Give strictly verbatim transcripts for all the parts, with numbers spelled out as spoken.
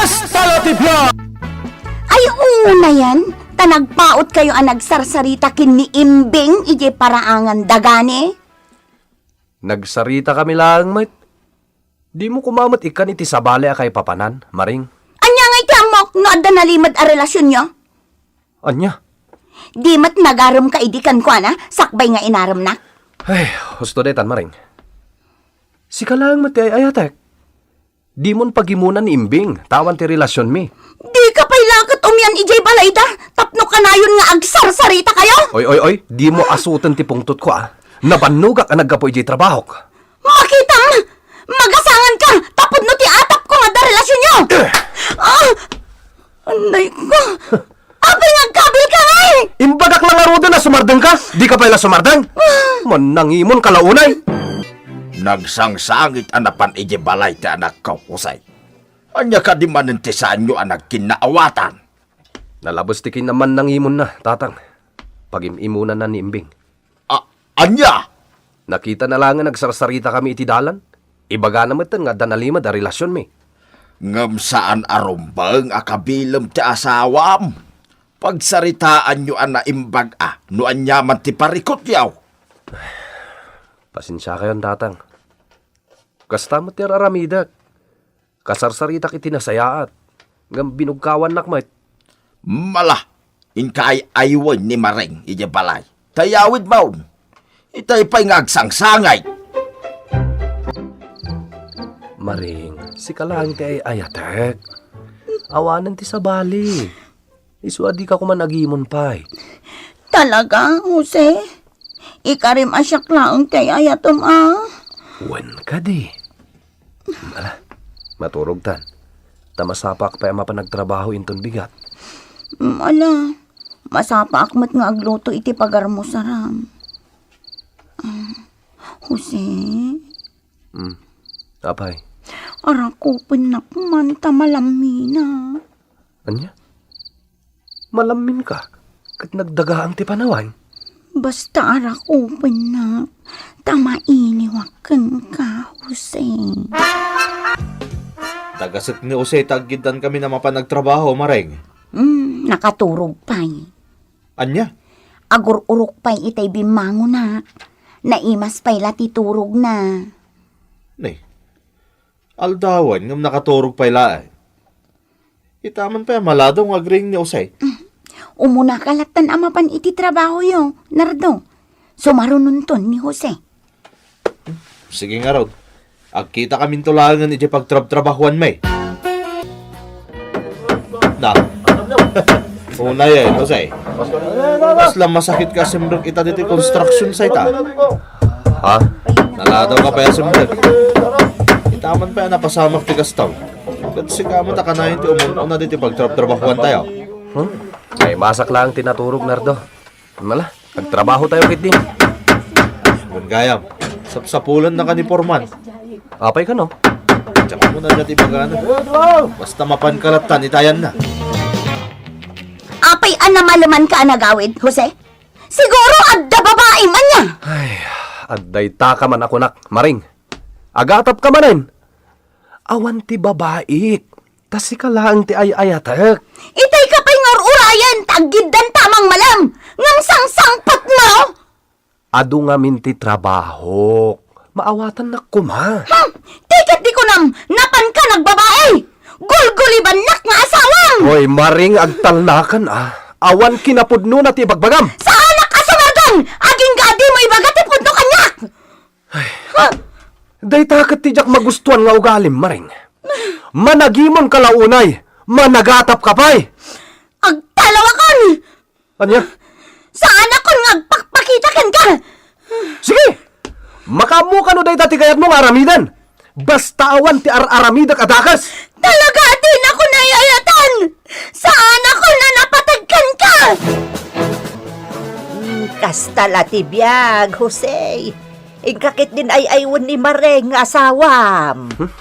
Kasta la ti biag! Ay, unayen, ta nagpautkayo a nagsarsarita ken ni Imbing idiay paraangan dagani. Nagsaritakami laeng met. Dimo koma met ikkan iti sabali a kaipapanan, Maring. Ania ngay ti ammok no adda nalimed a relasionyo? Ania? Di met nagaremka idi kenkuana, sakbay nga inaremnak? Ay, husto daytan, Maring. Sika laeng met ti ay-ayatek. Dimon pagimuna ni Imbing, ta awan ti relasionmi. Dika pay la ket umian idiay balayda, tapno kanayon nga agsarsaritakayo? Oy, oy, oy, dimo asuten ti pungtotko, a. Nabannogak a naggapu idiay trabahok. Makitam! Magasanganka, ta pudno ti atapko nga adda relasionyo! Eh! Ah! Anay ko! Apay nga agkabilka ngay? Imbagak la ngaruden a sumardengka? Dika pay la sumardeng? Ah! Mannangimonka la unay! Nagsangsangit a napan idiay balay ti anakko, Jose. Ania kadi manen ti saanyo a nagkinnaawatan? Nalabes ti kinamannangimonna, Tatang. Pagim-imunanna ni Imbing. A-, ania? Nakitana laeng nga agsarsaritakami iti dalan. Ibagana metten nga adda nalimed a relasionmi. Ngem saan a rumbeng a kabilem ti asawam. Pagsaritaanyo a naimbag a no aniaman ti parikutyo. Pasensiakayon, Tatang. Kasta met ti ar-aramidek. Kasarsaritak iti nasayaat, ngem binugkawannak met. Mala, inka ay-aywen ni Maring idiay balay. Ta iyawidmon. Itay pay nga agsangsangit. Maring, sika laeng ti ay-ayatek. Awanen ti sabali. Isu a dika koma nagimon pay. Talaga, Jose? Ikarim a siak laeng ti ay-ayatem a? Wen kadi. Ala, maturogtan. Ta masapaak pay a mapan agtrabaho inton bigat. Mm, ala, masapaak met nga agluto iti pagarmusaram. Ah, Jose? Hmm, apay? Arakupennak man ta malamminak. Ania? Malamminka ket nagdagaang ti panawen? Basta arakupennak ta mailiwak kenka, Jose. Tagasek ni Jose ta aggiddankami a mapan agtrabaho, Maring. Hmm, nakaturog pay. Ania? Agur-urok pay itay bimmangonak. Naimas pay la ti turogna. Nay, aldawen ngem nakaturog pay laeng. Itaman pay a maladaw nga agriing ni Jose. Umunaka lattan a mapan iti trabahoyo, Nardo. Sumarunonton ni Jose. Sige ngarud. Agkitakaminto laengen idiay pagtrabtrabahuanmi. Na. Unay, eh, Jose. Kasla masakitka a simrek ita ditoy construction site, a. Ha? Naladaw ka pay a simrek. Itaman pay a napasamak ti kasta. Ket sika met a kanayon ti umun-una ditoy pagtrabtrabahuantayo. Hmm? Ay, masak laeng ti naturog, Nardo. Ala, agtrabahotayo ketdi. Wen gayam, sapsapulennaka ni Foreman. Apay kano? Diak met ania ti ibagana. Basta mapanka lattan, itayanna. Apay a namalemanka a nagawid, Jose? Siguro adda babaim ania? Ay, adda itaka man a kunak, Maring. Agatapka manen. Awan ti babaik, ta sika laeng ti ay-ayatek. Itayka pay nga ur-urayen ta aggiddanta a mangmalem, ngem sangsangpetmo? Adu ngamin ti trabahok. Maawatannak koma. Hmm, ti ket di kunam, napanka nagbabai! Gulgulibannak nga asawam! Hoy, Maring, agtalnakan, a. Awan kinapudnona ti ibagbagam. Saanak a sumardeng! Agingga a dimo ibaga ti pudno kaniak! Ay, dayta ket ti diak magustuan nga ugalim, Maring. Managimonka la unay, managatapka pay. Agtalawakon! Ania? Saanakon nga agpakpakita kenka! Sige! Makaammoka no dayta ti kayatmo nga aramiden. Basta awan ti ar-aramidek a dakes. Talaga a dinakon ay-ayatan! Saanakon a napateg kenka! Hmm, kasta la ti biag, Jose. Inka ketdin ay-aywen ni Maring nga asawam. Hmm?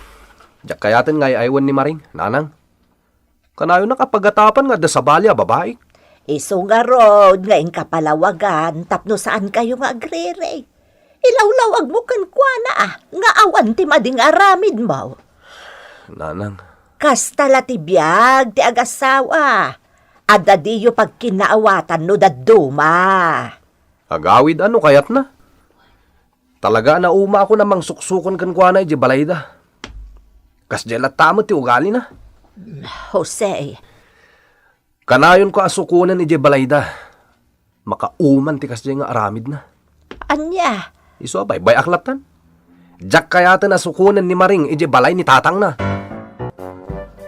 Diak kayaten nga ay-aywen ni Maring, nanang. Kanayonak a pagatapan nga adda sabali a babai. Isu ngarud nga inka palawagan tapno saankayo nga agriri. Ilawlawagmo kenkuana, a, nga awan ti madi nga aramidmo. Nanang, Kasta la ti biag ti agassawa. Adda diyo pagkinnaawatan no dadduma. Agawid a no kayatna. Talaga a naumaakon a mangsuksukon kenkuana idiay balayda. Kasdiay latta met ti ugalina. Jose. Kanayonko a sukonen idiay balayda. Makauman ti kasdiay nga aramidna. Ania? Isu a baybay-ak lattan. Diak kayaten a sukonen ni Maring idiay balay ni tatangna.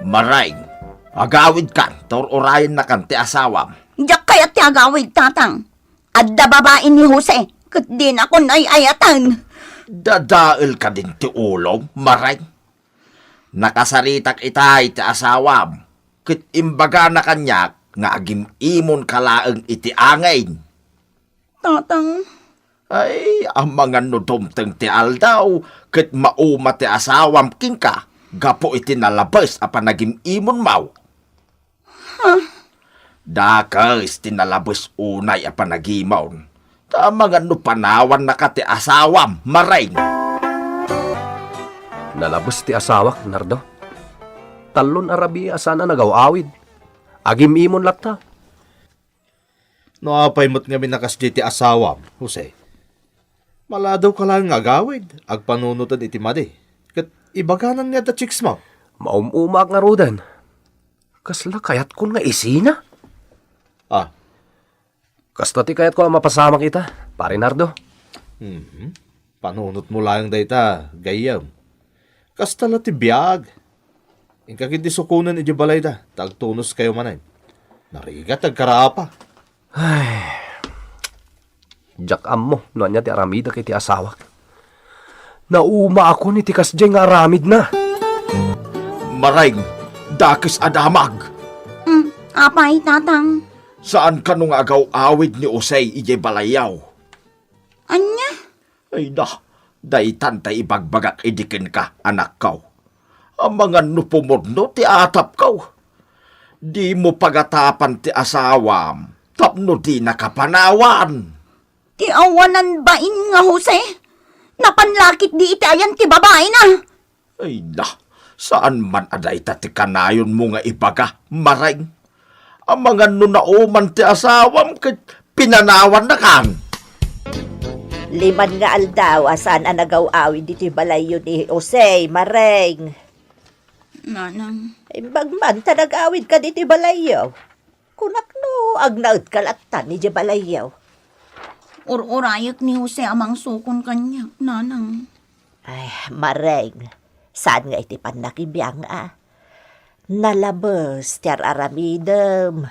Maring, agawidkan, ta ur-urayennakan ti asawam. Diak kayat ti agawid, tatang. Adda babai ni Jose, ket dinakon ay-ayatan. Dadael kadin ti ulom, Maring? Nakasaritak itay ti asawam, ket imbagana kaniak nga agim-imonka laeng iti angin. Tatang. Ay, amangan no dumteng ti aldaw, ket mauma ti asawam kenka gapu iti nalabes a panagim-imonmo. Dakes ti nalabes unay a panagimon. Ta amangan no panawannaka ti asawam, Maring. Nalabes ti asawak, Nardo. Tallon a rabii a saan a nagaw-awid. Agim-imon latta. No apay met ngamin a kasdiay ti asawam, Jose? Maladaw ka laeng nga agawid, agpanunoten iti madi. Ket ibaganan nga adda chicks mo. Maum-umaak ngaruden. Kasla kayatkon nga isina? Ah. Kasta ti kayatko a mapasamak ita, Pare Nardo. Mhm. Panunot mo laeng dayta, gayyem. Kasta la ti biag. Inka ketdi sukonen idiay balayda, ta agtunoskayo manen. Narigat, agkarapa. Ay. Diak ammo no ania ti aramidek iti asawak. Naumaakon iti kasdiay nga aramidna. Maring, dakes a damag. Mm, apay, tatang? Saan kano nga agaw-awid ni Jose idiay balayyo? Ania? Ay da, daytan ta ibagbagak idi kenka, anakko. Amangan no pumudno ti atapko. Dimo pagatapan ti asawam tapno dinaka panawan. Ti awanan bain nga Jose, napan la ketdi iti ayan ti babaina. Ay da, saan man a dayta ti kanayonmo nga ibaga, Maring? Amangan no nauman ti asawam ket pinanawannakan. Liman nga aldaw a saan a nagaw-awid iti balayyo ni Jose, Maring. Nanang. Imbag man ta nag-awidka ditoy balayyo. Kunak no agnaedka lattan idiay balayyo. Ur-urayek ni Jose a mangsukon kaniak, Nanang. Ay, Maring, saan nga iti pannakibiang a. Nalabes ti ar-aramidem.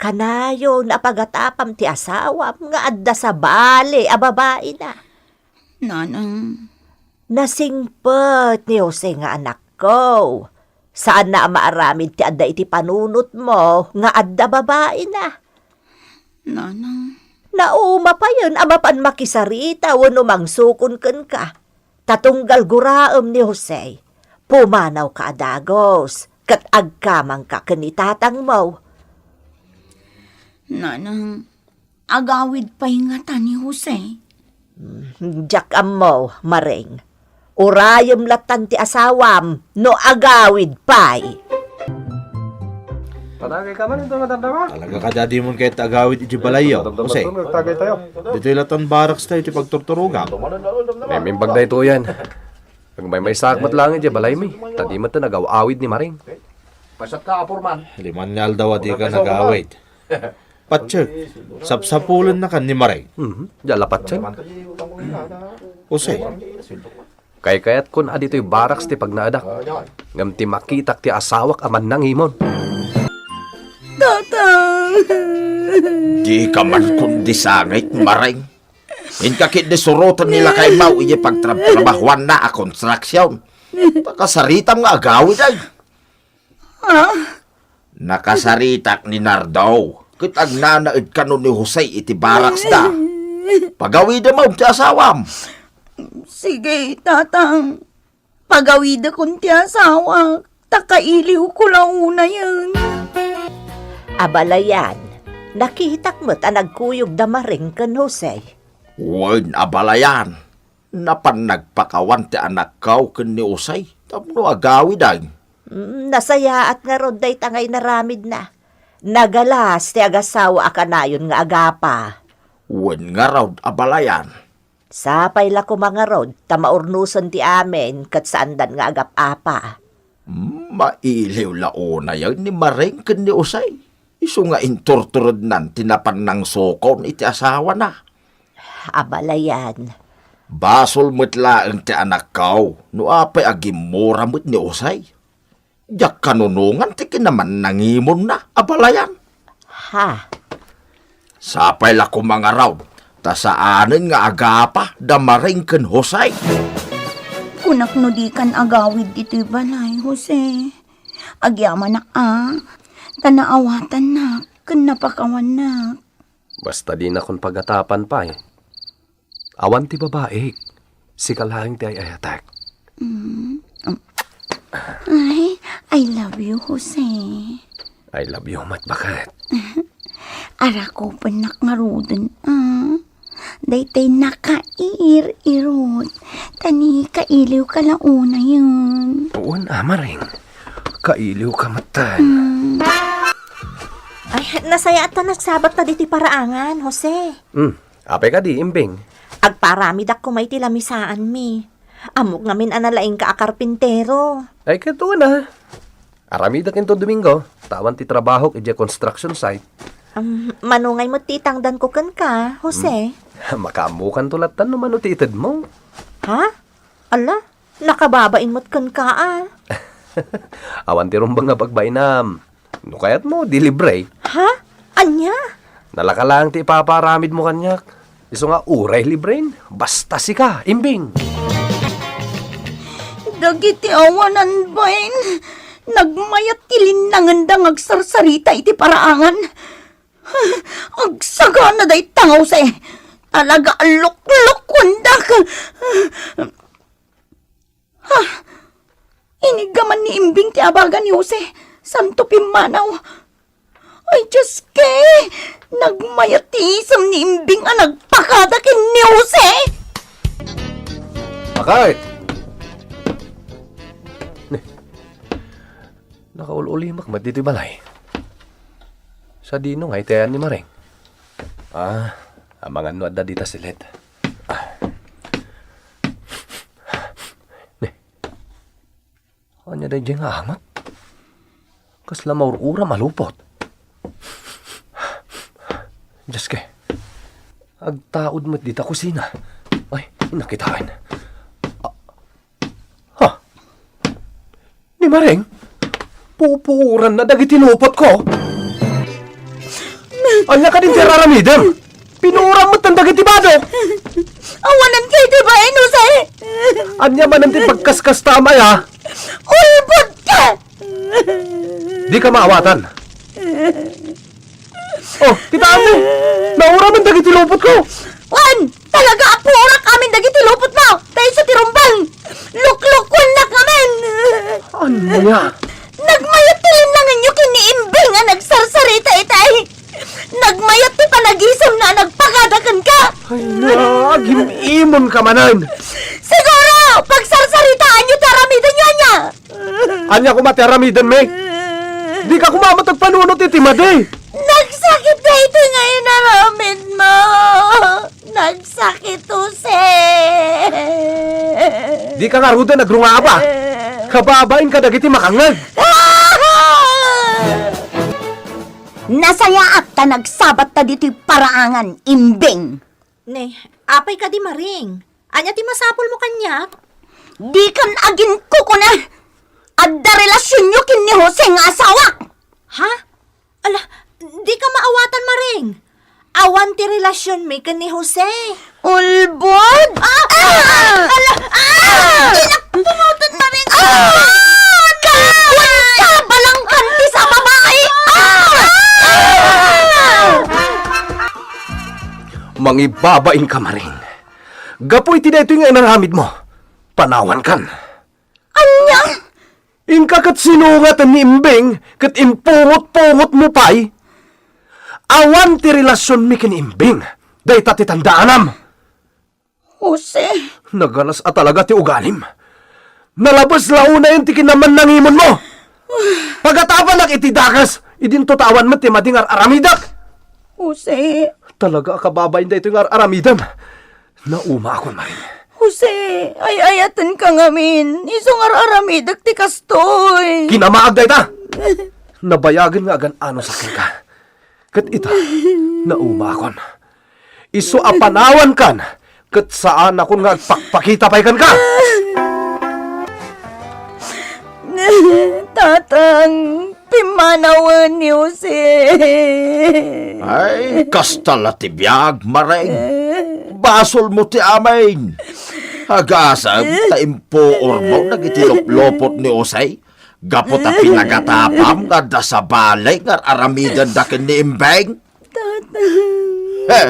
Kanayon a pagatapam ti asawam nga adda sabali a babaina. Nanang. Nasingpet ni Jose nga anakko. Saanna a maaramid ti adda iti panunotmo nga adda babaina. Nanang. Nauma payen a mapan makisarita wenno mangsukon kenka. Ta tunggal guraem ni Jose, pumanawka a dagus ket agkamangka ken ni tatangmo. Nanang, agawid pay ngata ni Jose? Hmm, diak ammo, Maring. Urayem lattan ti asawam no agawid pay. Patagay ka man ito, madamdama? Talaga kadadimon kayat agawid iti balayyo, Jose. Tagay tayo. Ditoy lattan barracks tayo ti pagturturogam. Memimbag daytoyen. Agmaymaysaak met laeng idiay balaymi, ta di met nagaw-awid ni Maring. Paysat ka, Apurman. Liman nga aldaw a dika nagawid. Patsek, sapsapulennakan ni Maring. Mhm, diak la patsen. Jose. Kaykayatkon a ditoy barracks ti pagnaedak. Ngem ti makitak ti asawak a mannangimon. Tatang! Dika man kundi sangit, Maring. Inka ketdi suroten ni lakaymo idiay pagtrabtrabahoanna a konstruksion. Ta kasaritam nga agawid ay. Ah? Nakasaritak ni Nardo ket agnanaed kano ni Jose iti barracksda. Pagawidem ti asawam. Sige, tatang. Pagawidekon ti asawak, ta kailiwko la unayen. Abalayan, nakitak met a nagkuyog da Maring ken Jose. Wen, abalayan, napan nagpakawan ti anakko ken ni Jose tapno agawiden. Mm, nasayaat ngarud dayta nga inaramidna. Nagalas ti agasawa a kanayon nga agapa. Wen ngarud, abalayan. Sapay la koma ngarud ta maurnosen ti amin ket saandan nga agap-apa. Mm, mailiw la unayen ni Maring ken ni Jose. Isu nga inturturednan ti napan nangsukon iti asawana. Abalayan. Basol met laeng ti anakko no apay a gimmura met ni Jose. Diak kanunongan ti kinamannangimonna, abalayan. Ha? Sapay la koma ngarud, ta saanen nga agapa da Maring ken Jose. Kunak no dikan agawid ditoy balay, Jose. Agyamanak a, ta naawatannak ken napakawannak. Basta dinakon pagatapan pay. Awan ti babaik, sika laeng ti ay-ayatek. Mm. Ay, I love you, Jose. I love you met, baket. Arakupennak ngaruden, ah. Daytay nakair-irot. Ta ni kailiw ka la unayen. Wen a, Maring. Kailiw ka metten. Mm. Ay, nasayaat ta nagsabat ta ditoy paraangan, Jose. Mm. Apay kadi, Imbing? Agparamidak koma iti lamisaanmi. Ammok ngamin a nalaingka a karpintero. Ay, ket wen a. Aramidek inton Domingo, ta awan ti trabahok idiay construction site. Am, mano ngay met ti itangdanko kenka, Jose? Hmm. Makaammokanto lattan no mano ti itedmo. Ha? Ala, nakababain met kenka, a. Awan ti rumbeng nga pagbainam. No kayatmo, di libre. Ha? Ania? Nalaka laeng ti ipapaaramidmo kaniak. Isu nga uray libren, basta sika, Imbing. Dagiti awanan bain, nagmayat ti linnangenda nga agsarsarita iti paraangan. Agsagana dayta nga Jose. Talaga a luklukwendak. Ha? Inigaman ni Imbing ti abaga ni Jose. Santo pimmanaw. Ay, Diyos ke! Nagmayat ti isem ni Imbing a nagpakada ken ni Jose! Bakit? Ne. Nakaul-ulimak met ditoy balay. Sadino nga itayan ni Maring? Ah, amangan no adda dita silet. Ah. Ne. Ania daydiay nga angot? Kasla maur-uram a lupot. Diyos ke. Agtaud met dita kusina. Ay, nakitaen. Ah. Ha? Ni Maring? Pupuoranna dagiti lupotko? Ania kadin ti ar-aramidem? Pinuoram met dagiti bado. Awanan kay ti bain, Jose. Ania manen ti pagkaskastam aya? Ulbod ka! Dika maawatan. Oh, kitaem? Nauramen dagiti lupotko. Wen, talaga a puorak amin dagiti lupotmo. Ta isu ti rumbeng. Luklukwennak ngamin. Ania? Nagmayat ti linnangenyo ken ni Imbing a nagsarsarita itay. Nagmayat ti panagisemna a nagpakada kenka. Ay, nagim-imonka manen. Siguro, pagsarsaritaanyo ti aramidenyo ania. Ania koma ti aramidenmi? Dika koma met agpanunot iti madi. Nagsakit daytoy nga inaramidmo. Nagsakit, Jose. Dika ngaruden agrungaba. Kababain kadagiti makangngeg. Nasayaat ta nagsabat ta ditoy paraangan, Imbing. Ne, apay kadi Maring? Ania ti masapulmo kaniak? Dikan aginkukuna. Adda relasionyo ken ni Jose nga asawak. Ha? Ala, dika maawatan, Maring. Awan ti relasionmi ken ni Jose. Ulbod? Ah! Ah! Ala! Ah! Inakputan, Maring! Ah! Kalbon ka! Balangkantis a babae! Ah! Ah! Mangibabain ka, Maring. Gapu iti daytoy nga inaramidmo, panawankan. Ania? Inka ket sinungaten ni Imbing ket impungot-pungotmo pay? Awan ti relasionmi ken ni Imbing. Dayta ti tandaanam. Jose. Nagalas a talaga ti ugalim. Nalabes la unayen ti kinamannangimonmo. Pagatapanak iti dakes, idinto ta awan met ti madi nga ar-aramidek. Jose. Talaga a kababain daytoy nga ar-aramidem. Naumaakon, Maring. Jose, ay-ayatenka ngamin. Isu nga ar-aramidek ti kastoy. Kinamaag dayta. Nabayagen nga agan-anusak kenka. Ket ita, naumaakon. Isu a panawankan, ket saanakon nga agpakpakita pay kenka. Tatang, pimmanawen ni Jose. Ay, kasta la ti biag, Maring. Basolmo ti amin. Agasem ta impuormo dagiti loplopot ni Jose. Gapu ta pinagatapam nga adda sabali nga ar-aramidenda ken ni Imbeng. Tatang. He,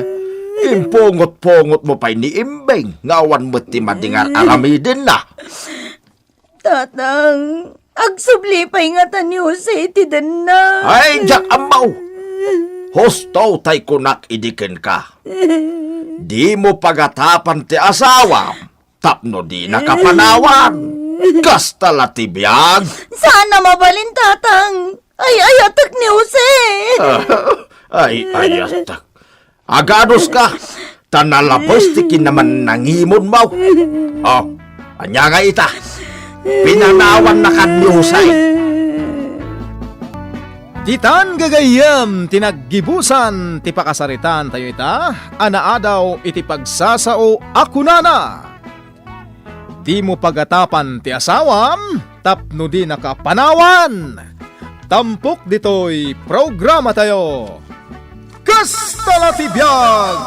impungot-pungotmo pay ni Imbeng nga awan met ti madi nga ar-aramidenna. Tatang, agsubli pay ngata ni Jose iti denna. Ay, diak ammo. Husto tay kunak idi kenka. Dimo pagatapan ti asawam tapno dinaka panawan. Kasta la ti biag. Saan a mabalin, Tatang. Ay-ayatek ni Jose. Ay, ayatek. Aganuska, ta nalabes ti kinamannangimonmo. O, ania nga ita? Pinanawannakan ni Jose. Ditan gagayyem ti naggibusan ti pakasaritaan tayo ita, a naadaw iti pagsasao a kunana, "Dimo pagatapan ti asawam tapno dinaka panawan." Tampok ditoy programa tayo. Kasta la ti biag!